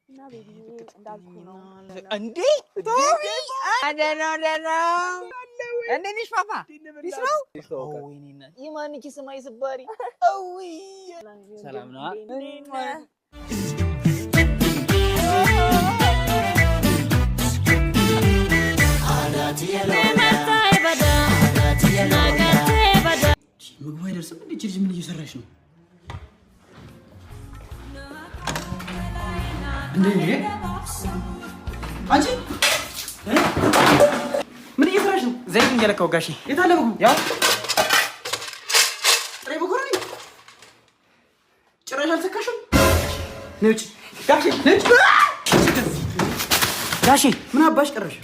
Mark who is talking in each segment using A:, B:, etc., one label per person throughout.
A: እና baby እንዳልኩ ነው።
B: እንዴ ቶሚ፣ ደህና ደህና፣ እንዴት ነሽ ፓፓ? Peace ነው? ወይኔ እናት፣ የማን ኪስ ስባሪ? እውይ፣ ሰላም ነው?
A: እንዴት ነህ?
C: ምግቡ አይደርስም እንዴ? ልጅ ምን እየሰራች ነው እንዴ? አንቺ ምን እየሰራች ነው?
B: ዘይት እየለካው ጋሼ።
C: የት አለ ምግቡ?
B: ያው።
C: ጥሬ መኮረኒ ጭራሽ አልተካሽም። ነይ ውጭ ጋሼ፣ ነይ ውጭ
B: ጋሼ።
C: ምን አባሽ ቀረሽ?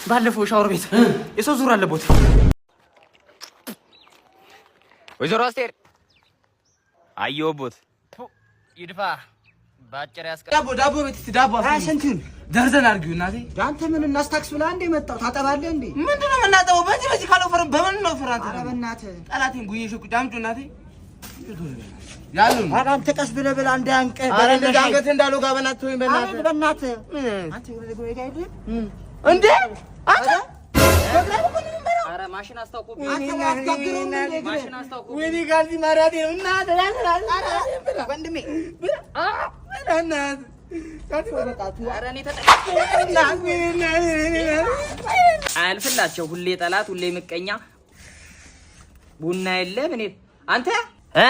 B: ባለፈው ሻወር ቤት የሰው ዙር አለቦት። ወይዘሮ አስቴር አየሁቦት። ይድፋ በአጭር ያስቀ
D: ዳቦ ዳቦ ቤት እስኪ ዳቦ
C: ስንቱን
D: ደርዘን አድርጊው እናቴ።
C: አንተ ምን እናስታክስ ብለህ አንዴ መጣው ታጠባለህ እንዴ?
D: ምንድን ነው የምናጠበው? በዚህ ካልወፈርን በምን ነው ፍራት?
C: ኧረ በእናትህ።
D: ጠላቴን ጉዬ ሽቁጭ አምጪው እናቴ። ያሉ
C: ኧረ አንተ ቀስ ብለህ ብላ እንዳያንቅህ።
D: ኧረ እንደዚህ አንገትህ እንዳልወጋ በእናትህ ተወኝ በእናትህ።
C: ኧረ በእናትህ አንተ ወደ አይደል
D: እንዴ አንተ
B: ኧረ ማሽን አስታውቆብኝ።
C: አንተ አትጋግረውም እንዴ እግርህ?
B: ማሽን አስታውቆብኝ።
D: ወይኔ ካልሲ ማራቴ ነው እናትህ
B: ወንድሜ።
D: ብላ እናትህ።
B: ኧረ እኔ አያልፍላቸው። ሁሌ ጠላት፣ ሁሌ ምቀኛ። ቡና የለ ምን የለ። አንተ እ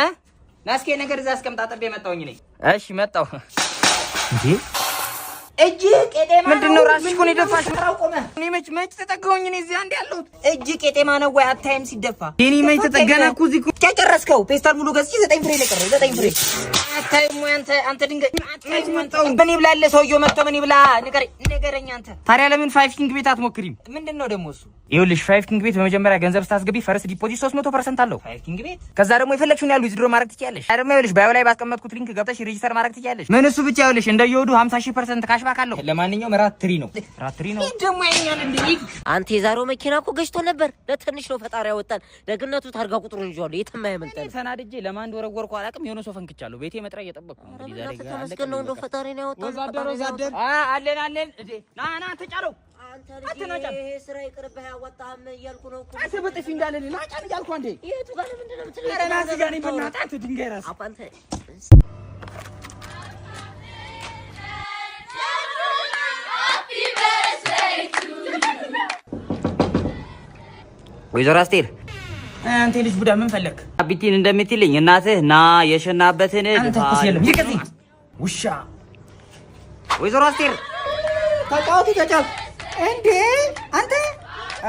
B: ና እስኪ ነገር እዛ አስቀምጣ። አጥቤ መጣሁኝ እኔ። እሺ መጣሁ። እንዴ
E: እጅ ቄጤማ
B: ምንድን ነው ራስሽ እኮ ነው የደፋሽው?
E: ቆመ።
B: እኔ መች ተጠጋሁኝ? እኔ እዚህ አንዴ ያለሁት።
E: እጅ ቄጤማ ነው ወይ አታይም ሲደፋ?
B: የኔ መች ተጠጋና እኮ እዚህ እኮ
E: ጨረስከው። ፔስታል ሙሉ ገዝቼ 9 ፍሬ ነው የቀረው። 9 ፍሬ አታይም ወይ አንተ? አንተ ድንጋይ አታይም አንተ? ምን ይብላ አለ ሰውየው መጥቶ ምን ይብላ? ንገረኝ ንገረኝ አንተ።
B: ታዲያ ለምን ፋይቭ ኪንግ ቤት አትሞክሪም?
E: ምንድን ነው ደግሞ እሱ?
B: ይኸውልሽ ፋይቭ ኪንግ ቤት በመጀመሪያ ገንዘብ ስታስገቢ first deposit 300% አለው።
E: ፋይቭ ኪንግ ቤት።
B: ከዛ ደግሞ የፈለግሽውን ያህል withdraw ማድረግ ትችያለሽ። ደግሞ ይኸውልሽ bio ላይ ባስቀመጥኩት link ገብተሽ register ማድረግ ትችያለሽ። ምን እሱ ብቻ፣ ይኸውልሽ እንደየወዱ 50,000% cashback አለው። ለማንኛውም ራት ትሪ ነው፣ ራት ትሪ ነው።
E: ይህ ደግሞ ያኛል እንዴ?
F: አንተ የዛሬው መኪና እኮ ገጭቶ ነበር። ለትንሽ ነው ፈጣሪ ያወጣን። ደግነቱ ታርጋ ቁጥሩን ይዤዋለሁ። የትም አያመልጠንም።
B: ተናድጄ ለማን እንደወረወርኩ አላውቅም። የሆነ ሰው ፈንክቻለሁ። ቤቴ መጥሪያ እየጠበቅኩ ነው። እንግዲህ ዛሬ
F: በእናትህ ተመስገን ነው እንደው ፈጣሪ ነው ያወጣን።
C: ወዛደር ወዛደር።
B: አለን አለን። እንዴ ና ና ተጫለው።
F: አንተ ልጅ ይሄ ስራ ይቅርብህ አያዋጣህም እያልኩ ነው እኮ።
B: አንተ በጥፊ እንዳለ ና ጫን እያልኩ አንዴ።
F: የቱ ጋር ነው? ምንድን ነው የምትለው?
B: ኧረ ና እዚህ ጋር ነኝ። በእናትህ አንተ ድንጋይ ራስ።
F: አባ አንተ።
E: ወይዘሮ አስቴር።
B: አንተ ልጅ ቡዳ ምን ፈለክ?
E: አቢቲን እንደምትልኝ እናትህ ና የሸናበትን
B: አንተ እኮ የለም ይከዚ ውሻ።
E: ወይዘሮ አስቴር።
B: ተጫወቱ ተጫወቱ። እንዴ አንተ፣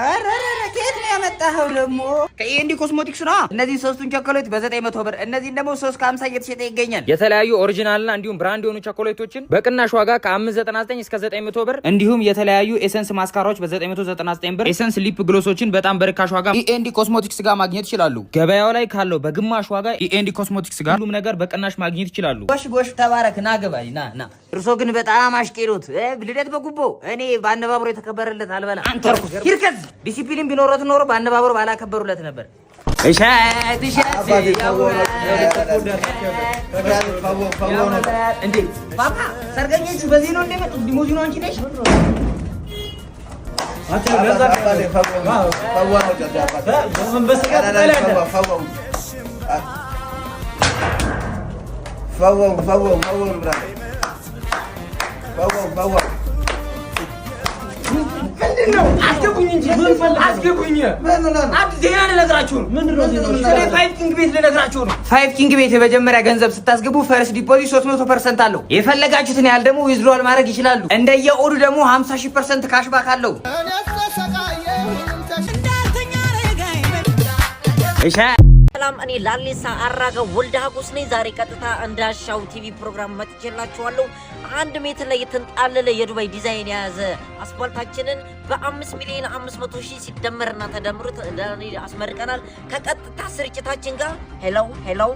B: ኧረ ኧረ ከየት ነው ያመጣኸው ደግሞ?
E: ከኢኤንዲ ኮስሞቲክስ ነዋ። እነዚህ ሶስቱን ቸኮሌት በ900 ብር፣ እነዚህን ደግሞ 3 ከ50 እየተሸጠ ይገኛል።
B: የተለያዩ original ና እንዲሁም brand የሆኑ ቸኮሌቶችን በቅናሽ ዋጋ ከ599 እስከ 900 ብር፣ እንዲሁም የተለያዩ essence mascara ዎች በ999 ብር፣ essence lip gloss ኦችን በጣም በርካሽ ዋጋ ኢኤንዲ ኮስሞቲክስ ጋር ማግኘት ይችላሉ። ገበያው ላይ ካለው በግማሽ ዋጋ ኢኤንዲ ኮስሞቲክስ ጋር ሁሉም ነገር በቅናሽ ማግኘት ይችላሉ።
E: ጎሽ ጎሽ ተባረክ። ና ግባ ና ና። እርሶ ግን በጣም አሽቄሎት ልደት በጉቦ እኔ በአነባብሮ የተከበረለት አልበላ። አንተ እርኩስ ይርከዝ። ዲሲፕሊን ቢኖሮት ኖሮ በአነባብሮ ባላከበሩለት ነበር። እሸት እሸት። እንዴ ፓፓ፣ ሰርገኞቹ በዚህ ነው እንደመጡት? ሊሞዚኑ አንቺ ነሽ?
B: ምንድነው? አስገቡኝ እንጂ አስገቡኝ። አዲስ ዜና ልነግራችሁ ነው። ስለ ፋይቭ ኪንግ ቤት ልነግራችሁ ነው። ፋይቭ ኪንግ ቤት የመጀመሪያ ገንዘብ ስታስገቡ first deposit 300% አለው። የፈለጋችሁትን ያህል ደግሞ withdrawal ማድረግ ይችላሉ። እንደየኦዱ ደግሞ 50,000% cashback አለው። እሺ።
F: ሰላም፣ እኔ ላሌሳ አራገው ወልደ ሀጎስ ነኝ። ዛሬ ቀጥታ እንዳሻው ቲቪ ፕሮግራም መጥቼላችኋለሁ። 1 ሜትር ላይ የተንጣለለ የዱባይ ዲዛይን የያዘ አስፋልታችንን በ5,500,000 ሲደመርና ተደምሮ አስመርቀናል። ከቀጥታ ስርጭታችን ጋር hello hello።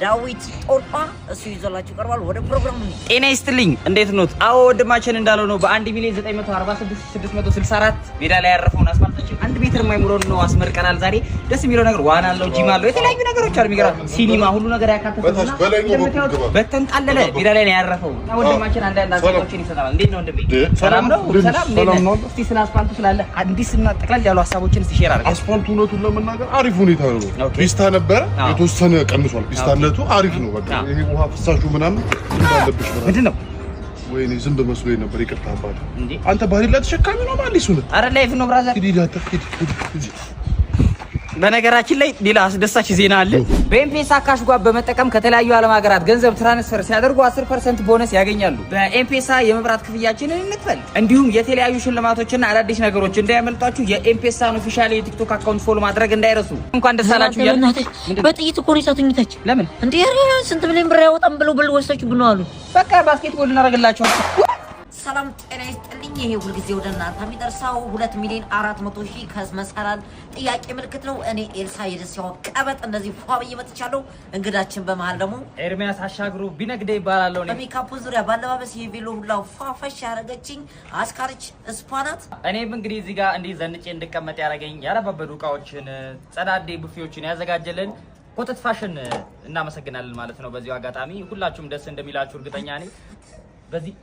F: ዳዊት ጦርጳ እሱ ይዞላችሁ ቀርቧል። ወደ ፕሮግራሙ እንሂድ።
E: ጤና ይስጥልኝ። እንዴት ኖት? አዎ ወንድማችን እንዳለው ነው። በ1,946,664 ሜዳ ላይ ያረፈውን አስፋልታችን 1 ሜትር የማይሞላውን ነው አስመርቀናል። ዛሬ ደስ የሚለው ነገር ዋና አለው፣ ጂም አለው፣ የተለያዩ ነገሮች አሉ። የሚገርም ሲኒማ፣ ሁሉ ነገር ያካተተ
G: በታች
E: እና
G: በላይኛው በኩል
E: እንደምታዩት
G: ግባ።
E: በተንጣለለ ሜዳ ላይ ነው ያረፈው እና ወንድማችን አንዳንድ ሀሳቦችን ይሰጣል። እንዴት ነው ወንድሜ? ሰላም ነው?
G: እንዴት ነህ?
E: ሰላም፣ እንዴት
G: ሰላም
E: ነህ?
G: ነው?
E: እስቲ ስለ አስፋልቱ ስላለ አዲስ እና ጠቅላላ ያሉ ሀሳቦችን እስቲ share አድርገን።
G: አስፋልቱ እውነቱን ለመናገር አሪፍ ሁኔታ ነው።
E: Okay።
G: ፒስታ ነበረ፣
E: አዎ።
G: የተወሰነ ቀንሷል። ፒስታነቱ አሪፍ ነው። በቃ
E: አዎ።
G: ይሄ ውሃ ፍሳሹ ምናምን ዝንብ አለብሽ ምናምን።
E: ምንድን ነው?
G: ወይኔ ዝንብ መስሎኝ ነበር። ይቅርታ አባቴ።
E: እንዴ?
G: አንተ ባሪላ ተሸካሚ ነው ማለት ነው።
E: አረ life ነው brother።
G: ሂድ ሂድ፣ አንተ ሂድ ሂድ ሂድ።
E: በነገራችን ላይ ሌላ አስደሳች ዜና አለ። በኤምፔሳ cash ጓብ በመጠቀም ከተለያዩ ዓለም ሀገራት ገንዘብ transfer ሲያደርጉ 10% ቦነስ ያገኛሉ። በኤምፔሳ የመብራት ክፍያችንን እንክፈል። እንዲሁም የተለያዩ ሽልማቶችና አዳዲስ ነገሮች እንዳያመልጧችሁ የኤምፔሳን official የቲክቶክ account follow ማድረግ እንዳይረሱ። እንኳን ደስ አላችሁ እያልን
F: እናቴ በጥይት እኮ ነው የሳቱኝ ታች።
E: ለምን?
F: እንዴ ኧረ ስንት ሚሊዮን ብር ያወጣም ብለው ብል ወሰችሁ ብነው አሉ።
E: በቃ basketball እናደርግላቸዋል።
F: ሰላም ጤና ይስጥልኝ። ይሄ ሁልጊዜ ወደ እናንተ የሚደርሰው 2,400,000 ከመሰላል ጥያቄ ምልክት ነው። እኔ ኤልሳ የደሴዋ ቀበጥ እንደዚህ ፏ ብዬ መጥቻለሁ። እንግዳችን በመሀል ደግሞ
E: ኤርሚያስ አሻግሩ ቢነግደ ይባላለሁ። እኔ
F: በሜካፑ ዙሪያ ባለባበስ የቬሎ ሁላ ፏፈሽ ያደረገችኝ አስካርች እስፓናት።
E: እኔም እንግዲህ እዚህ ጋር እንዲህ ዘንጬ እንድቀመጥ ያደረገኝ ያረባበዱ እቃዎችን ጸዳዴ ቡፌዎችን ያዘጋጀልን ኮተት ፋሽን እናመሰግናለን ማለት ነው። በዚሁ አጋጣሚ ሁላችሁም ደስ እንደሚላችሁ እርግጠኛ ነኝ። በዚህ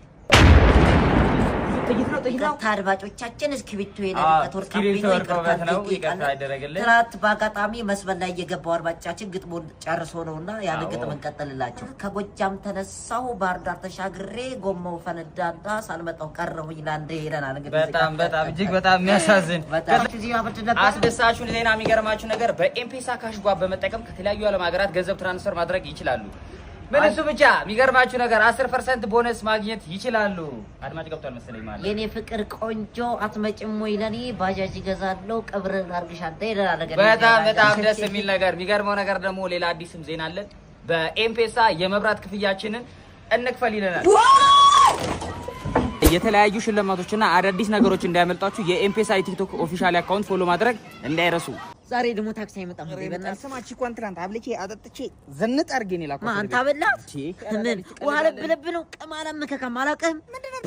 E: ጥይት ነው፣ ጥይት ነው።
F: ይቅርታ አድማጮቻችን፣ እስክሪብቶ የለቀት ወርቃብኝ
E: እስክሪብቶ
F: ነው። ይቅርታ
E: ወድቆበት ነው። ይቅርታ
F: እንጠይቃለን።
E: ይደረግልን።
F: ትናንት በአጋጣሚ መስመር ላይ የገባው አድማጫችን ግጥሙን ጨርሶ ነውና ያን ግጥም እንቀጥልላቸው። ከጎጃም ተነሳሁ ባህር ዳር ተሻግሬ ጎማው ፈነዳና ሳልመጣው ቀረሁኝ ለአንዴ ይለናል። እንግዲህ
E: በጣም በጣም እጅግ በጣም የሚያሳዝን
F: በጣም እዚህ አበድ ነበር።
E: አስደሳቹን ዜና የሚገርማችሁ ነገር በኤምፔሳ cash ጓብ በመጠቀም ከተለያዩ ዓለም ሀገራት ገንዘብ transfer ማድረግ ይችላሉ። ምን እሱ ብቻ፣ የሚገርማችሁ ነገር 10% ቦነስ ማግኘት ይችላሉ። አድማጭ ገብቷል መሰለኝ ማለት
F: የኔ ፍቅር ቆንጆ አትመጭም ወይ ለኔ ባጃጅ እገዛለሁ ቀብር ላርግሽ አንተ ይለናል። እንግዲህ
E: በጣም በጣም ደስ የሚል ነገር። የሚገርመው ነገር ደግሞ ሌላ አዲስም ዜና አለን። በኤምፔሳ የመብራት ክፍያችንን እንክፈል ይለናል። የተለያዩ ሽልማቶችና አዳዲስ ነገሮች እንዳያመልጧችሁ የኤምፔሳ የቲክቶክ official account follow ማድረግ እንዳይረሱ።
F: ዛሬ ደግሞ ታክሲ አይመጣም እንዴ? በእናትህ።
B: ስማች እኮ ትናንት አብልቼ አጠጥቼ ዘንጥ አድርጌ ነው የላኳት።
F: ማን ታበላት? ምን ውሃ ለብ ለብ ነው። ቅማላም መከካም አላውቅህም።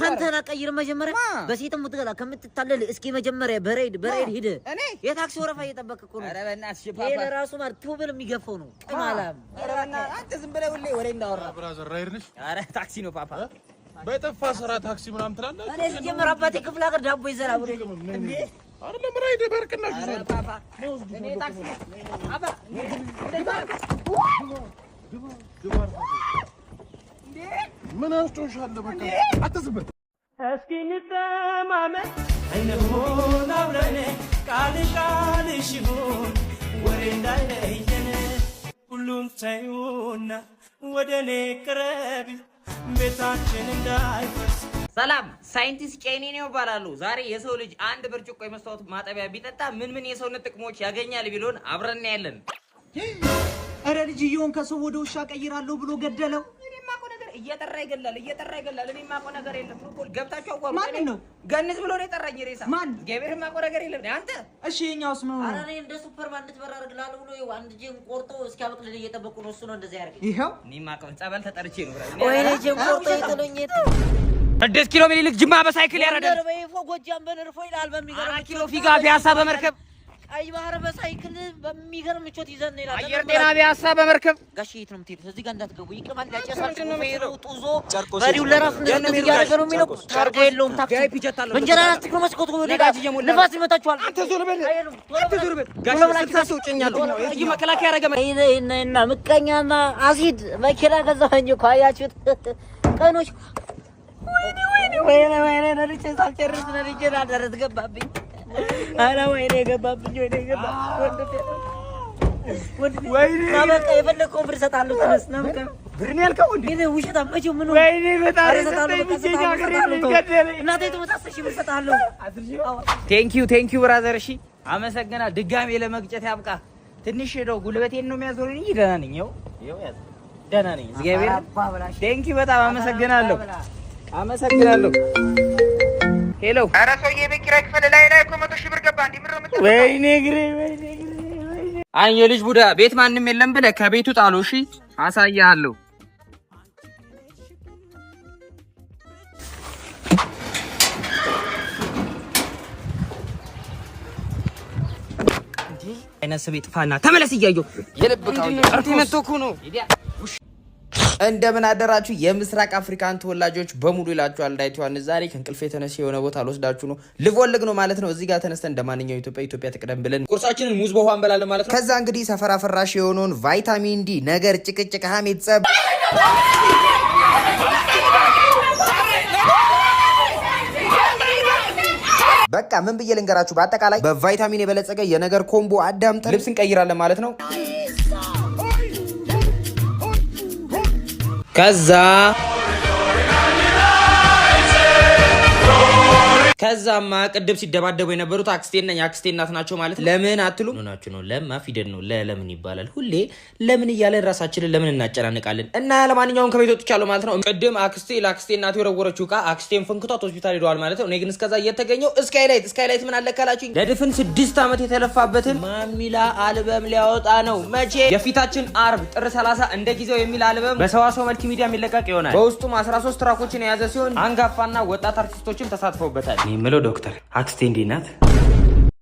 F: ፓንተህን አቀይር መጀመሪያ። በሴትም ምትገላ ከምትታለል እስኪ መጀመሪያ በሬድ በሬድ ሂድ።
B: እኔ?
F: የታክሲ ወረፋ እየጠበቅህ እኮ ነው።
E: ኧረ በእናትሽ
F: ይሄ
E: ፓፓ።
F: ለራሱ ማለት ቱብል የሚገፋው ነው። ቅማላም።
B: ኧረ በእናትህ አንተ ዝም ብለህ ሁሌ ወሬ እንዳወራ።
G: Brother ራይድ ነሽ?
E: ኧረ ታክሲ ነው ፓፓ።
G: በጠፋ ስራ ታክሲ ምናምን ትላለህ?
F: እኔ ሲጀምር አባቴ ክፍለ ሀገር ዳቦ ይዘራ ብሎ
G: እንዴ አይደለም ራይድ በርቅናሽ ይዟል።
B: ፓፓ እኔ ታክሲ አባ
G: ምን አስጮሻለሁ? በቃ አትዝበት።
C: እስኪ እንተማመን እንሁን አብረን ቃል ቃልሽ ይሁን ወሬ እንዳይለየን ሁሉን ተይውና ወደ እኔ ቅረቢ ቤታችን እንዳይፈርስ።
E: ሰላም፣ ሳይንቲስት ቄኔ ነው ይባላሉ። ዛሬ የሰው ልጅ አንድ ብርጭቆ የመስታወት ማጠቢያ ቢጠጣ ምን ምን የሰውነት ጥቅሞች ያገኛል ቢሎን አብረን እናያለን።
C: ኧረ ልጅየውን ከሰው ወደ ውሻ ቀይራለሁ ብሎ ገደለው።
E: እኔ የማውቀው ነገር እየጠራ ይገላል፣ እየጠራ ይገላል። እኔ የማውቀው ነገር የለም። ገብታችሁ አዋሩ።
C: ማንን ነው?
E: ገንዝ ብሎ ነው የጠራኝ ሬሳ።
C: ማን?
E: እግዚአብሔር የማውቀው ነገር የለም። አንተ
C: እሺ የኛውስ ምን ሆነ?
F: ኧረ እኔ እንደ ሱፐርማን እንድትበራ አደርግልሃለሁ ብሎ ይኸው አንድ እጄን ቆርጦ እስኪያበቅልልህ እየጠበቁ ነው። እሱ ነው እንደዚያ ያደርገኝ።
C: ይኸው
E: እኔ የማውቀው ጸበል ተጠርቼ ነው።
F: ወይኔ እጄን ቆርጦ ይጥሉኝ።
E: 6 ኪሎ ምኒልክ ጅማ በሳይክል ያረዳል።
F: ጎንደር በይፎ ጎጃም በንርፎ ይላል። በሚገርም
E: 4 ኪሎ ፊጋ ፒያሳ በመርከብ።
F: ቀይ ባህር በሳይክል በሚገርም ምቾት ይዘን ነው ይላል።
E: አየር ጤና ፒያሳ በመርከብ።
F: ጋሽ የት ነው የምትሄዱት? እዚህ ጋር እንዳትገቡ። ይቅማል፣ ያጨሳል። ሹፌሩ ጡዞ መሪው ለራሱ እንደዚህ እያደረገ ነው የሚለው። ታርጋ የለውም ታክሲ። እንጀራ ላስቲክ ነው መስኮቱ። ንፋስ ይመታችኋል። አንተ ዞር በል፣ አንተ ዞር በል።
E: ጋሽ 60 ሰው ጭኛለሁ። ይህ መከላከያ ያረገ
F: እና ምቀኛና አሲድ መኪና ገዛኸኝ እኮ አያችሁት? ቀኖች ወይኔ ወይኔ ወይኔ ወይኔ ነድቼ ሳልጨርስ ነድቼ ላደረስ ገባብኝ። ኧረ ወይኔ ገባብኝ፣ ወይኔ ገባብኝ። ወንድሜ ና በቃ የፈለግከውን ብር እሰጥሃለሁ። ተነስ ና በቃ።
B: ብር ነው ያልከው እንዴ?
F: ይሄ ውሸታም መቼው ምን
B: ወይኔ በጣም
F: ኧረ እሰጥሃለሁ፣ በቃ
B: ብቸኛ
F: እሰጥሃለሁ፣
B: ሀገሬ
F: እሰጥሃለሁ።
B: ገደለኝ።
F: እናቴ ትሙት 10,000 ብር እሰጥሃለሁ።
E: Thank you, thank you brother። እሺ አመሰግናል። ድጋሜ ለመግጨት ያብቃ። ትንሽ ሄደው ጉልበቴን ነው የሚያዞረኝ እንጂ ደህና ነኝ። ይኸው ይኸው ያዝ፣ ደህና ነኝ። እግዚአብሔር thank you፣ በጣም አመሰግናለሁ። አመሰግናለሁ። Hello።
B: ኧረ ሰውዬ የቤት ኪራይ ክፈል። ላይ ላይ እኮ 100,000 ብር ገባ። እንዴ ምንድን ነው የምትጠብቀው?
E: ወይኔ እግሬ፣ ወይኔ እግሬ፣ ወይኔ። አይ የልጅ ቡዳ ቤት ማንም የለም ብለህ ከቤቱ ጣሉ። እሺ
B: አሳያለሁ። አይነ ስቤ ጥፋና ተመለስ። እያየሁ መቶ እኮ ነው።
H: እንደምን አደራችሁ የምስራቅ አፍሪካን ተወላጆች በሙሉ ይላችኋል። ዳዊት ዮሐንስ ዛሬ ከእንቅልፌ ተነስቼ የሆነ ቦታ ልወስዳችሁ ነው፣ ልቮልግ ነው ማለት ነው። እዚህ ጋር ተነስተን እንደማንኛው ኢትዮጵያ ኢትዮጵያ ትቅደም ብለን
B: ቁርሳችንን ሙዝ በውሃ እንበላለን ማለት ነው።
H: ከዛ እንግዲህ ሰፈራ ፈራሽ የሆነውን ቫይታሚን ዲ ነገር፣ ጭቅጭቅ፣ ሀሜት፣ ጸብ በቃ ምን ብዬ ልንገራችሁ። በአጠቃላይ በቫይታሚን የበለጸገ የነገር combo አዳምጠን ልብስ እንቀይራለን ማለት ነው።
B: ከዛማ ቅድም ሲደባደቡ የነበሩት አክስቴና የአክስቴ እናት ናቸው ማለት ነው። ለምን አትሉም? ናቸው ነው ለማ ፊደል ነው ለለምን ይባላል። ሁሌ ለምን እያለን ራሳችንን ለምን እናጨናንቃለን? እና ለማንኛውም ከቤት ወጥቻለሁ ማለት ነው። ቅድም አክስቴ ለአክስቴ እናት የወረወረችው ዕቃ አክስቴን ፈንክቷት ሆስፒታል ሄደዋል ማለት ነው። እኔ ግን እስከዛ እየተገኘው ስካይላይት ስካይላይት ምን አለካላችሁኝ? ለድፍን 6 ዓመት የተለፋበትን ማሚላ አልበም ሊያወጣ ነው። መቼ? የፊታችን አርብ ጥር 30 እንደ ጊዜው የሚል አልበም በሰዋሰው መልቲ ሚዲያ የሚለቀቅ ይሆናል። በውስጡም 13 track ኦችን የያዘ ሲሆን አንጋፋና ወጣት አርቲስቶችም ተሳትፈውበታል። እኔ የምለው ዶክተር፣ አክስቴ እንዴት ናት?